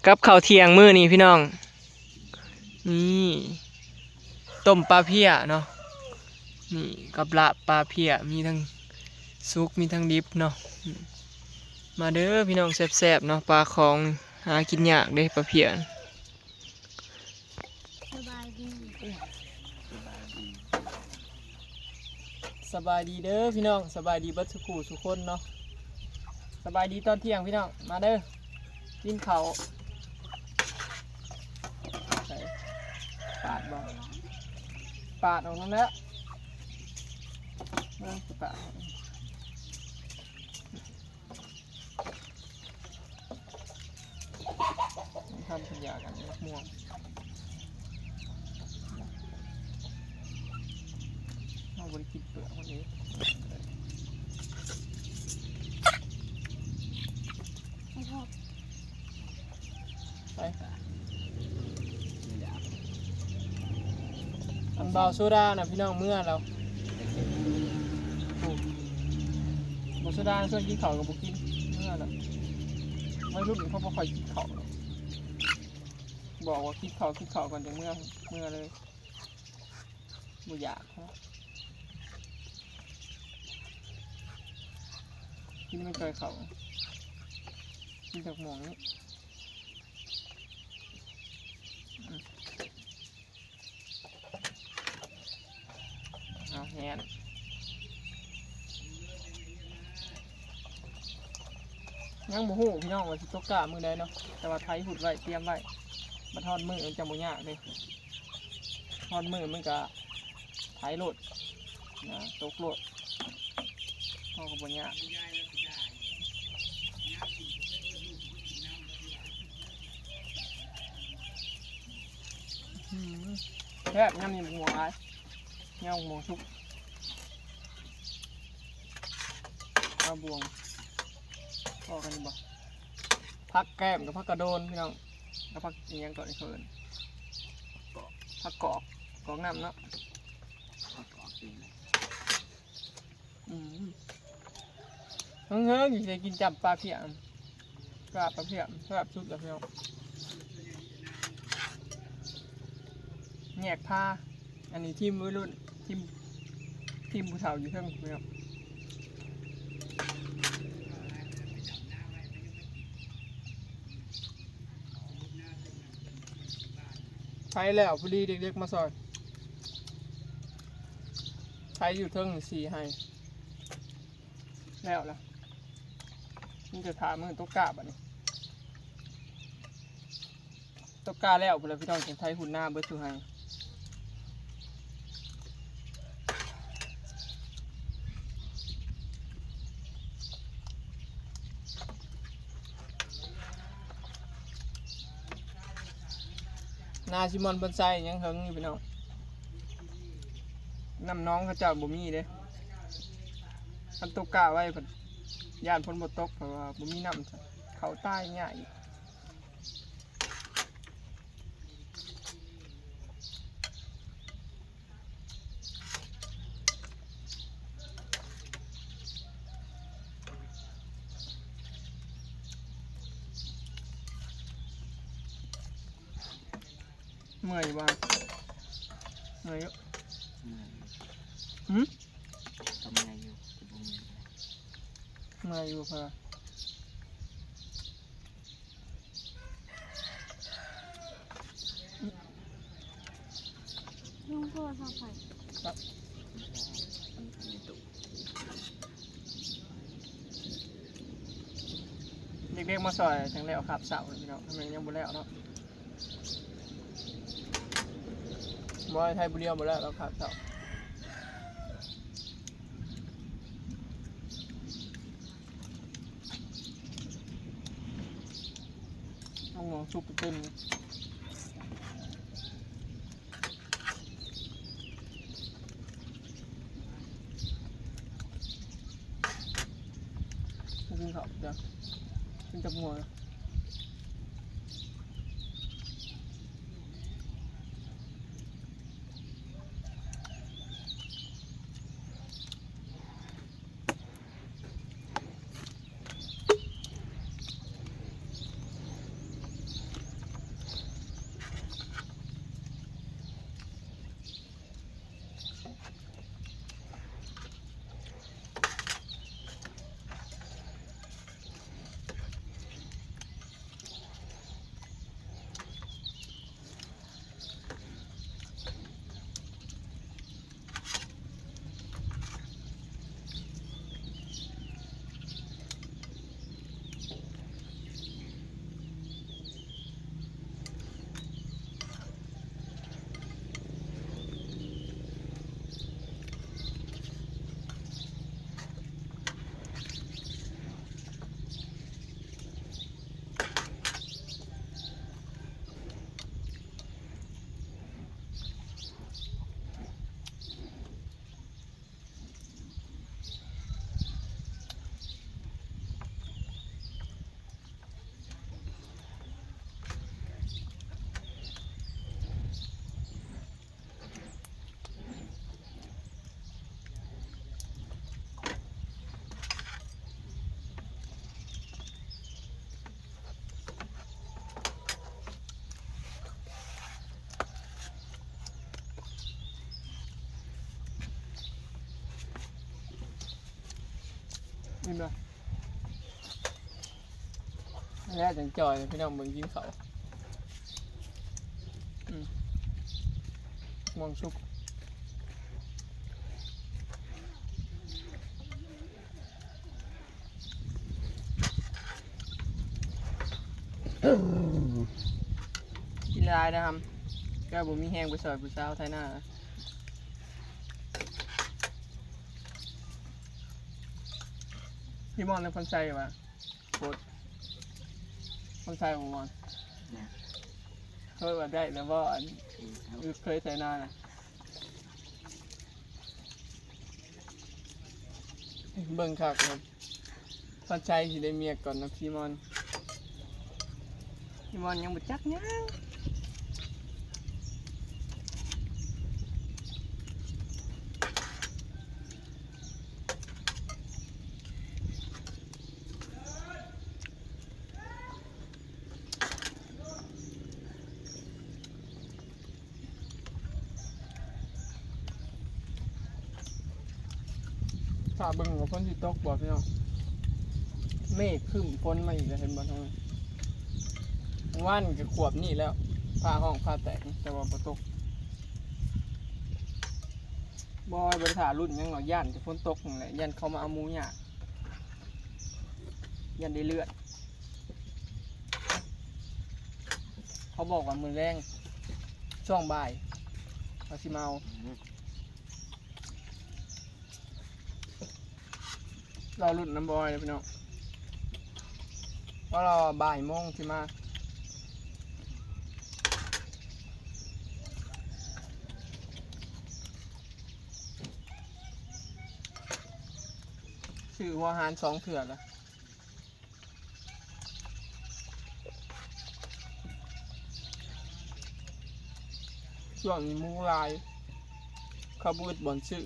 ກັບເຂົ້າທ່ຽງມື້ນີ້ພີ່ນ້ອງ ນີ້ ຕົ້ມປາເພຍເນາະ ນີ້ ກັບລາບປາເພຍ ມີທັງສຸກ ມີທັງດິບເນາະ. ມາເດີພີ່ນ້ອງ ແຊບໆເນາະ ປາຂອງ ຫາກິນຍາກເດ້ ປາເພຍ. ສະບາຍດີ ສະບາຍດີເດີພີ່ນ້ອງ ສະບາຍດີເບິດສູ່ຜູ້ສູ່ຄົນເນາະ. ສະບາຍດີຕອນທ່ຽງພີ່ນ້ອງ ມາເດີ ກິນເຂົ້າ. ໃສ່ ປາດບໍ່ ປາດອອກນັ້ນແຫຼະ ເບິ່ງຊິປາດໃຫ້. ທຳກິນຢາກັນໝາກມ່ວງ ເຮົາບໍ່ໄດ້ກິນເປືອກມັນເດ້. ໄປ ອັນບ່າວໂຊດານະພີ່ນ້ອງ ເມືອແລ້ວ. ໂອ້ ບ່າວໂຊດາຊວນກິນເຂົ້າກໍບໍ່ກິນ ເມືອແລ້ວ. ໄວລຸ້ນເຂົາບໍ່ຄ່ອຍກິນເຂົ້າດອກ ບອກວ່າກິນເຂົ້າ ກິນເຂົ້າກ່ອນຈັ່ງເມືອ ເມືອເລີຍ ບໍ່ຢາກ. ກິນແມ່ນຈ່ອຍເຂົ້າ ກິນຈັກໂມງນີ້ ອືມ. ເອົາແຮນ ຍັງບໍ່ຮູ້ພີ່ນ້ອງວ່າຊິຕົກກ້າມື້ໃດເນາະ ແຕ່ວ່າໄຖຫຸດໄວ້ ຕຽມໄວ້ ບັດຮອດມື້ມັນຈະບໍ່ຍາກເດ້. ຮອດມື້ມັນກະໄຖໂລດນະ ຕົກໂລດ ເຮົາກໍບໍ່ຍາກ. ອືມ ແຊບ ຍາມນີ້ໝາກມ່ວງຫຼາຍ ຍາມໝາກມ່ວງສຸກ. ເອົາບ່ວງ ພໍກັນຢູ່ບໍ່? ຜັກແກ້ມກັບຜັກກະໂດນພີ່ນ້ອງ ກັບຜັກອີ່ຫຍັງເກາະ ເຂົາເອີ້ນ ຜັກກອກ ກອກນ້ຳເນາະ. ອືມ ເຮີ້ຍ ຊິໄດ້ກິນຈ້ຳປາເພຍ ກາບປາເພຍແຊບສຸດແລ້ວພີ່ນ້ອງ. ແຍກພາ ອັນນີ້ທີມໄວລຸ້ນ ທີມ ທີມຜູ້ເຖົ້າຢູ່ເທິງພີ່ນ້ອງ. ໄຖແລ້ວພໍດີເດັກໆມາຊ່ອຍ ໄຖຢູ່ເທິງສີ່ໄຮ່ ແລ້ວລະ ມີແຕ່ຖ້າມື້ຕົກກ້າບັດນີ້ ຕົກກ້າແລ້ວພຸ້ນລະພີ່ນ້ອງ ຈັ່ງໄຖຫຸດນາເບິດສູ່ໄຮ່. ນາຊິມອນບອນໄຊຍັງເຖິງຢູ່ພີ່ນ້ອງ ນ້ຳໜອງເຂົາເຈົ້າບໍ່ມີເດ້. ຄັນຕົກກ້າໄວພັດຢ້ານຝົນບໍ່ຕົກ ເພາະວ່າບໍ່ມີນ້ຳ ເຂົ້າຕາຍຍາກອີກ. ເມື່ອຍຢູ່ບໍ່? ເມື່ອຍຢູ່. ເມື່ອຍຢູ່. ຫື? ກໍເມື່ອຍຢູ່ ແຕ່ບໍ່ເມື່ອຍປານໃດ. ເມື່ອຍຢູ່ເພິ່ນວ່າ. ເດັກໆມາຊ່ອຍຈັ່ງແລ້ວຄາບເຊົ້ານີ້ພີ່ນ້ອງ ແມ່ນຍັງບໍ່ແລ້ວເນາະ. ບໍ່ ໄທຜູ້ດຽວບໍ່ແລ້ວ ລາວຄາບເຈົ້າ. ເອົາຫົວຊຸບໄປເຕັມ. ກິນເຂົ້າຈ້ະ ກິນຈັກໝ່ວຍ. ເ ແລ້ວຈັ່ງຈ່ອຍ ພີ່ນ້ອງເບິ່ງກິນເຂົ້າ. ອືມ ມ່ວງສຸກ. ກິນຫຼາຍນະຄຳ ແຕ່ບໍ່ມີແຮງໄປຊ່ອຍຜູ້ສາວໄຖນາ. ພີ່ມອນ ແລະ ພອນໄຊວ່າ ໂພດ ພອນໄຊບໍ່ມອນ ເຄີຍວ່າໄດ້ແລ້ວບໍ່ ອັນ ອືມ ເຄີຍໄຖນານະ. ເບິ່ງຄັກເນາະ ພອນໄຊຊິໄດ້ເມຍກ່ອນນະ ພີ່ມອນ. ພີ່ມອນຍັງບໍ່ຈັກຫຍັງ. ຖ້າເບິ່ງວ່າຝົນຊິຕົກບໍ່ ພີ່ນ້ອງ. ເມກຄຶ້ມຝົນມາອີກແລ້ວ ເຫັນບໍ່ທາງນັ້ນ. ວານກໍຂວບນີ້ແລ້ວ ຟ້າຮ້ອງຟ້າແຕກ ແຕ່ວ່າບໍ່ຕົກ. ບໍ່ ບໍ່ໄດ້ຖ້າລຸ້ນຫຍັງດອກ ຢ້ານແຕ່ຝົນຕົກນັ້ນແຫຼະ ຢ້ານເຂົາມາເອົາໝູຍາກ ຢ້ານໄດ້ເລືອດ. ເຂົາບອກວ່າມື້ແລງຊ່ວງບ່າຍເຂົາຊິມາເອົາ. ລໍລຸ້ນນຳບອຍເດີພີ່ນ້ອງ ວ່າລາວບ່າຍໂມງຊິມາ. ຊື້ຫົວອາຫານສອງເທື່ອລະ. ຊ່ວງນີ້ໝູຫຼາຍ ເຂົາບໍ່ອຶດບ່ອນຊື້.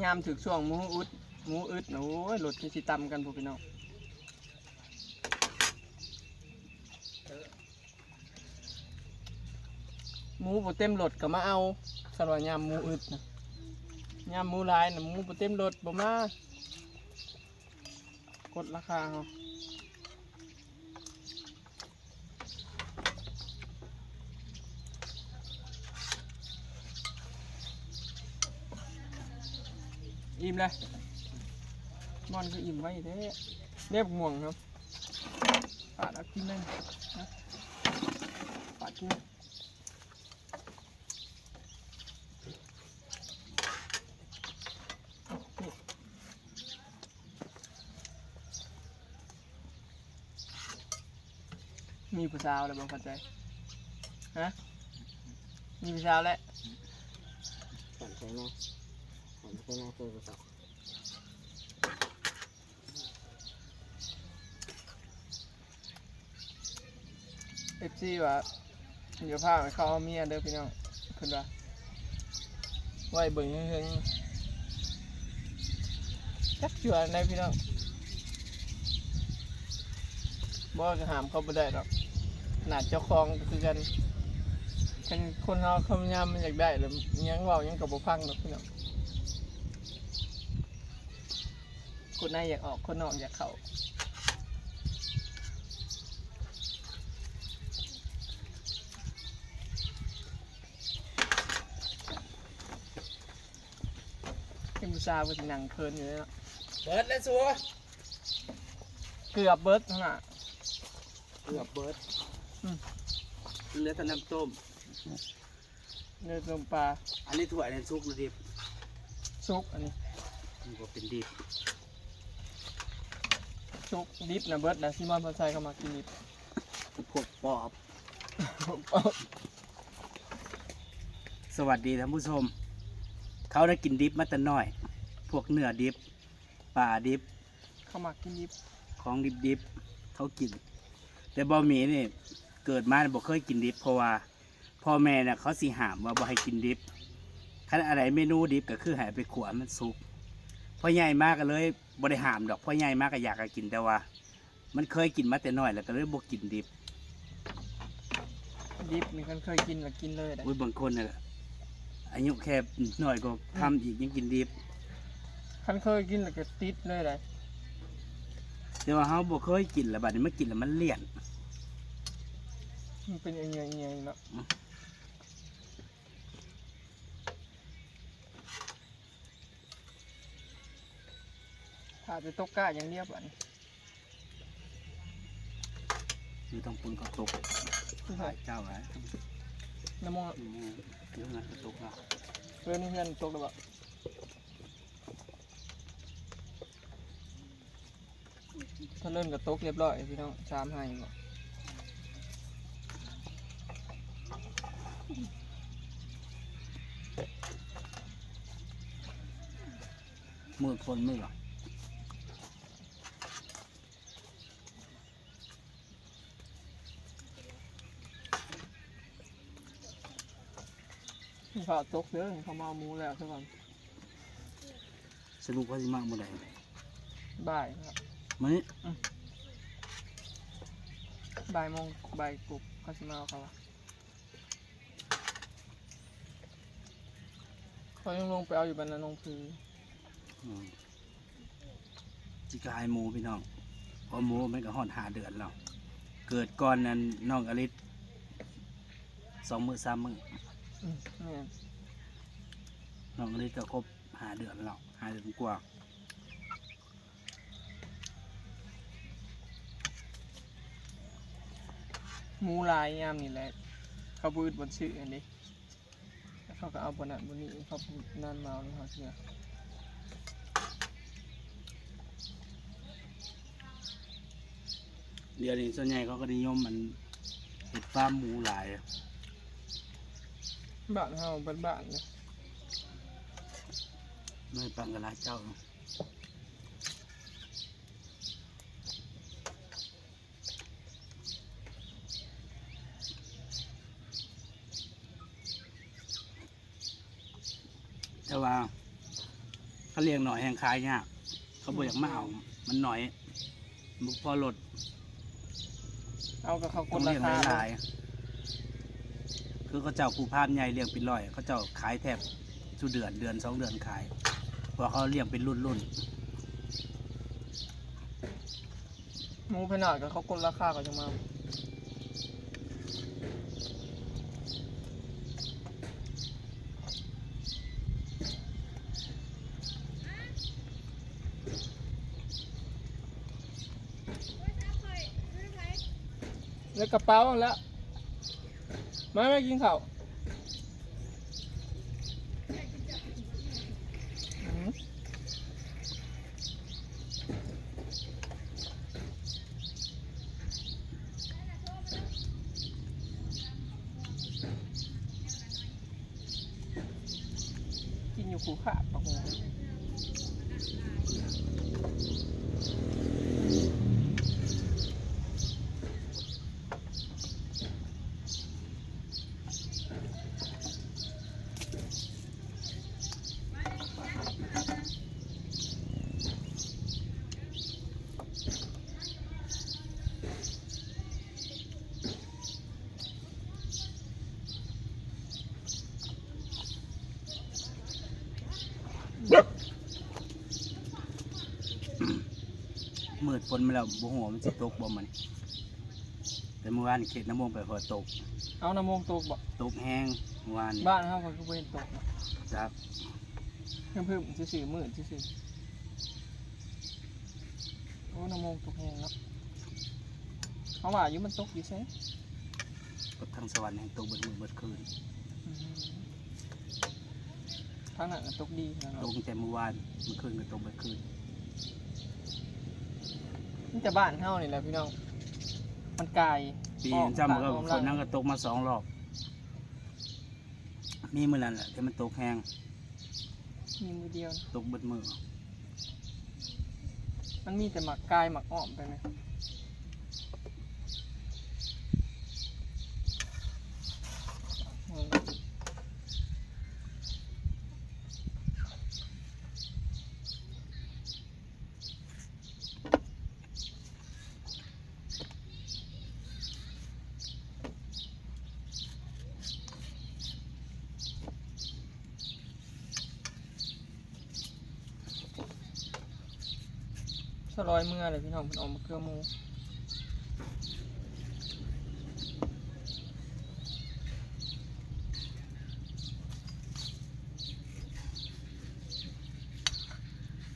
ຍາມຖືກຊ່ວງໝູອຶດ ໝູອຶດນະ ໂອ້ຍ ລົດຄືຊິຕຳກັນພຸ້ນ ພີ່ນ້ອງ. ໝູບໍ່ເຕັມລົດກໍມາເອົາ ຄັນວ່າຍາມໝູອຶດນະ. ຍາມໝູຫຼາຍນະ ໝູບໍ່ເຕັມລົດບໍ່ມາ ກົດລາຄາເຮົາ. ອີ່ມແລ້ວ ມ່ອນຄືອີ່ມໄວແທ້. ແນວໝ່ວງເນາະ ປາດເອົາກິນແມ່ນນະ ປາດກິນ. ມີຜູ້ສາວແລ້ວບໍ່ ພັດໄຊ? ຮະ? ມີຜູ້ສາວແລ້ວ? ໃສ່ນະ ໃສ່ນະ ໃສ່ຜູ້ສາວ. ເອັຟຊີວ່າ ຢ່າພາໃຫ້ເຂົາເອົາເມຍເດີພີ່ນ້ອງ ເພິ່ນວ່າ ໄວ້ເບິ່ງເຫິງໆ ຈັກຊິວ່າແນວໃດພີ່ນ້ອງ. ບໍ່ ກໍຫ້າມເຂົາບໍ່ໄດ້ດອກ ຂະໜາດເຈົ້າຂອງກໍຄືກັນ. ຄັນຄົນເຮົາຄຳຍາມມັນຢາກໄດ້ແລ້ວ ຫຍັງເວົ້າຫຍັງກໍບໍ່ຟັງດອກພີ່ນ້ອງ. ຄົນໃນຢາກອອກ ຄົນນອກຢາກເຂົ້າ. ເປັນຜູ້ສາວກໍຊິນັ່ງເຂີນຢູ່ເນາະ. ເບິດແລ້ວສູ ເກືອບເບິດຫັ້ນນະ ເກືອບເບິດ. ອືມ ເຫຼືອແຕ່ນ້ຳຕົ້ມ. ເນື້ອຕົ້ມປາ. ອັນນີ້ຖ້ວຍນັ້ນສຸກຫຼືດິບ? ສຸກ ອັນນີ້ມັນບໍ່ເປັນດິບ. ສຸກ ດິບນະເບິດນະ ຊີມອນ ພອນໄຊ ເຂົາມັກກິນດິບ. ພວກປອບ ພວກປອບ. ສະຫວັດດີທ່ານຜູ້ຊົມ. ເຂົາໄດ້ກິນດິບມາແຕ່ນ້ອຍ ພວກເນື້ອດິບ ປາດິບ ເຂົາມັກກິນດິບ ຂອງດິບໆ ເຂົາກິນ. ແຕ່ບໍ່ມີນີ້ ເກີດມານີ້ບໍ່ເຄີຍກິນດິບ ເພາະວ່າ ພໍ່ແມ່ນະ ເຂົາຊິຫ້າມວ່າບໍ່ໃຫ້ກິນດິບ. ຄັນອັນໃດເມນູດິບກໍຄືໃຫ້ເອົາໄປຂົ້ວໃຫ້ມັນສຸກ. ພໍໃຫຍ່ມາກໍເລີຍບໍ່ໄດ້ຫ້າມດອກ ພໍໃຫຍ່ມາກໍຢາກກໍກິນ ແຕ່ວ່າມັນເຄີຍກິນມາແຕ່ນ້ອຍ ແລ້ວກໍເລີຍບໍ່ກິນດິບ. ດິບນີ້ຄັນເຄີຍກິນລະກິນເລີຍເດ້. ໂອ້ຍ ບາງຄົນນະ ອາຍຸແຄ່ນ້ອຍກໍ ອືມ ທຳອີກ ຍັງກິນດິບ. ຄັນເຄີຍກິນແລ້ວກໍຕິດເລີຍໄດ໋. ແຕ່ວ່າເຮົາບໍ່ເຄີຍກິນ ແລ້ວບັດນີ້ມາກິນແລ້ວມັນລຽນ ມັນເປັນເຫື່ອຍໆເນາະ. ອືມ ຖ້າແຕ່ຕົກກ້າຢ່າງດຽວບັດນີ້. ຢູ່ທາງພຸ້ນກໍຕົກ ຢູ່ໃສ? ຫຼາຍເຈົ້າຫຼາຍ ນ້ຳມອງ ອືມ ຢູ່ນັ້ນກໍຕົກແລ້ວ. ເອີ ໃນເຮືອນຕົກແລ້ວບໍ? ທາງເນີນກໍຕົກຮຽບຮ້ອຍພີ່ນ້ອງ ສາມໄຮ່ບໍ? ມື້ຝົນມື້ຫວາ? ຟ້າວຕົກເດີ ເຂົາມາເອົາໝູແລ້ວຊະກ່ອນ. ສະຫຼຸບເຂົາຊິມາມື້ໃດ? ບ່າຍ ມື້ນີ້? ອືມ ບ່າຍໂມງ ບ່າຍກຸບເຂົາຊິມາເອົາເຂົາວ່າ. ເຂົາຍັງລົງໄປເອົາຢູ່ບ້ານນາໜອງຜື. ອືມ ຊິຂາຍໝູພີ່ນ້ອງ ເພາະໝູມັນກໍຮອດຫ້າເດືອນແລ້ວ ເກີດກ່ອນນັ້ນນ້ອງອະລິດສອງມື້ສາມມື້. ອືມ ແມ່ນ ນ້ອງອະລິດກໍຄົບຫ້າເດືອນແລ້ວ ຫ້າເດືອນກວ່າ. ໝູຫຼາຍຍາມນີ້ແຫຼະ ເຂົາບໍ່ອຶດບ່ອນຊື້ຫັ້ນເດ້. ເຂົາກໍເອົາບ່ອນນັ້ນບ່ອນນີ້ ເຂົານານມາເອົານຳເຮົາເທື່ອ. ດຽວນີ້ສ່ວນໃຫຍ່ເຂົາກໍນິຍົມອັນເຮັດຟາມໝູຫຼາຍ ບ້ານເຮົາເບິດບ້ານເລີຍ ໃນຝັ່ງກໍຫຼາຍເຈົ້າ. ແຕ່ວ່າຄັນລ້ຽງນ້ອຍແຮ່ງຂາຍຍາກ ເຂົາບໍ່ຢາກມາເອົາ ອືມ ມັນໜ້ອຍ ບໍ່ພໍລົດ ເອົາກັບເຂົາກົດລາຄາ ຕ້ອງລ້ຽງຫຼາຍໆ ຄືເຂົາເຈົ້າຜູ້ພາມໃຫຍ່ລ້ຽງເປັນຮ້ອຍ ເຂົາເຈົ້າຂາຍແທບສູ່ເດືອນ ເດືອນສອງເດືອນຂາຍ ເພາະເຂົາລ້ຽງເປັນລຸ້ນໆ. ໝູພະຍາດກໍເຂົາກົດລາຄາກໍຍັງມາ ໃນກະເປົາຫັ້ນແຫຼະ. ມາ ມາກິນເຂົ້າ. ກິນຢູ່ຄູຂາດ ບັກຫຸ່ງ. ມືດຝົນມາແລ້ວ ບໍ່ຮູ້ວ່າມັນຊິຕົກບໍ່ມື້ນີ້ ແຕ່ມື້ວານນີ້ເຂດນາມ່ວງໄປພໍຕົກ. ເອົາ ນາມ່ວງຕົກບໍ່? ຕົກແຮງມື້ວານນີ້. ບ້ານເຮົາກໍຄືບໍ່ເຫັນຕົກເນາະ. ຈັກ. ຮຶມໆຊື່ໆ ມືດຊື່ໆ. ໂອ້ ນາມ່ວງຕົກແຮງເນາະ. ເຮົາວ່າຢູ່ມັນຕົກຢູ່ໃສ? ກັບທາງສະຫວັນແຮ່ງຕົກເບິດມື້ເບິດຄືນ. ອືມ ທາງນັ້ນກໍຕົກດີຂະໜາດນັ້ນ. ຕົກຕັ້ງແຕ່ມື້ວານ ມື້ຄືນກໍຕົກເບິດຄືນ. ມີແຕ່ບ້ານເຮົານີ້ແຫຼະພີ່ນ້ອງ ມັນກາຍ. ປີນີ້ຈຳ ອອກ ກໍຝົນນັ້ນກໍຕົກມາສອງລອບ. ມີມື້ນັ້ນແຫຼະທີ່ມັນຕົກແຮງ. ມີມື້ດຽວ ຕົກເບິດມື້. ມັນມີແຕ່ໝາກກາຍໝາກອ້ອມໄປແມ່. ສະຫຼອຍເມືອເລີຍພີ່ນ້ອງ ເພິ່ນເອົາມາເກືອໝູ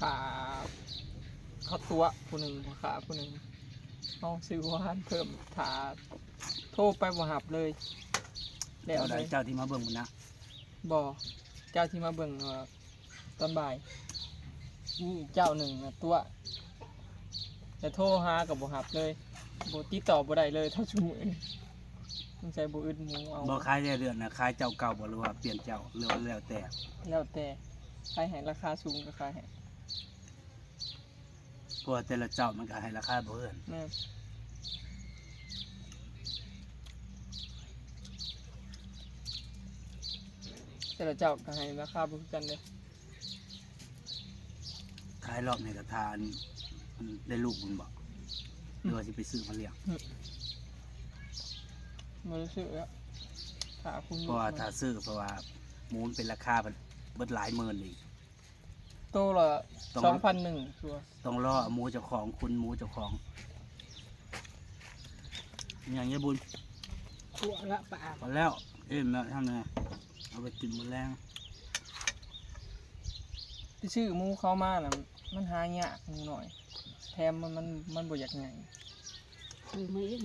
ຖ້າເຂົາຕົວະຜູ້ໜຶ່ງ ພໍ່ຄ້າຜູ້ໜຶ່ງ ເຮົາຊື້ຫົວຫານເພີ່ມ ຖ້າໂທໄປບໍ່ຮັບເລີຍ ແລ້ວເລີຍ ເຈົ້າທີ່ມາເບິ່ງພຸ້ນນະ ບໍ່ ເຈົ້າທີ່ມາເບິ່ງ ເອີ ຕອນບ່າຍ ມີອີກເຈົ້າໜຶ່ງນະຕົວະ ແຕ່ໂທຫາກໍບໍ່ຮັບເລີຍ ບໍ່ຕິດຕໍ່ບໍ່ໄດ້ເລີຍເທົ່າຊຸມື້ນີ້ ສົງໄສບໍ່ອຶດໝູເອົາ ບໍ່ຂາຍແຕ່ເດືອນນະ ຂາຍເຈົ້າເກົ່າບໍ່ ຫຼືວ່າປ່ຽນເຈົ້າ ຫຼືວ່າແລ້ວແຕ່? ແລ້ວແຕ່ ໃຜໃຫ້ລາຄາສູງກໍຂາຍໃຫ້. ເພາະວ່າແຕ່ລະເຈົ້າມັນກໍໃຫ້ລາຄາບໍ່ຄືກັນ ແມ່ນ ແຕ່ລະເຈົ້າກໍໃຫ້ລາຄາບໍ່ຄືກັນເດ້. ຂາຍລອບນີ້ກໍຖ້າອັນ ອັນໄດ້ລູກມັນບໍ ຫຼືວ່າຊິໄປຊື້ມາລ້ຽງ? ອືມ ບໍ່ໄດ້ຊື້ແລ້ວ ຖ້າຄຸນ ເພາະວ່າຖ້າຊື້ ເພາະວ່າໝູມັນເປັນລາຄາ ເບິດຫຼາຍໝື່ນອີກ. ໂຕລະສອງພັນໜຶ່ງ ຕົວະ ຕ້ອງລໍເອົາໝູເຈົ້າຂອງ ຄຸນໝູເຈົ້າຂອງ. ຫຍັງຍາຍບຸນ? ຂົ້ວລະປາ ພໍແລ້ວ ອີ່ມແລ້ວ ທຳແນ່ ເອົາໄປກິນມື້ແລງ. ໄປຊື້ໝູເຂົາມານະ ມັນຫາຍາກ ໝູນ້ອຍ ແຖມມັນ ມັນ ມັນບໍ່ຢາກໃຫຍ່ ຊື້ມາເອງ.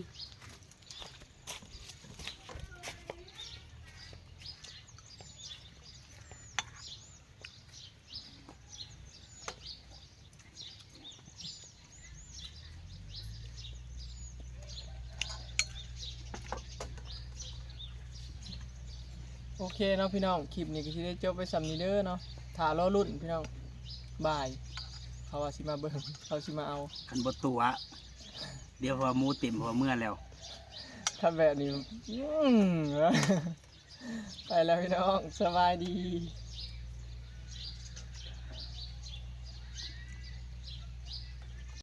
ໂອເຄເນາະພີ່ນ້ອງ ຄລິບນີ້ກໍຊິໄດ້ຈົບໄວ້ສ່ຳນີ້ເດີເນາະ ຖ້າລໍລຸ້ນພີ່ນ້ອງ ບ່າຍ ເຂົາວ່າຊິມາເບິ່ງ ເຂົາຊິມາເອົາ ຄັນບໍ່ຕົວະ ດຽວເພາະວ່າໝູເຕັມ ເພາະວ່າເມືອແລ້ວ ຄັນແບບນີ້ ອືມ ໄປແລ້ວພີ່ນ້ອງ ສະບາຍດີ.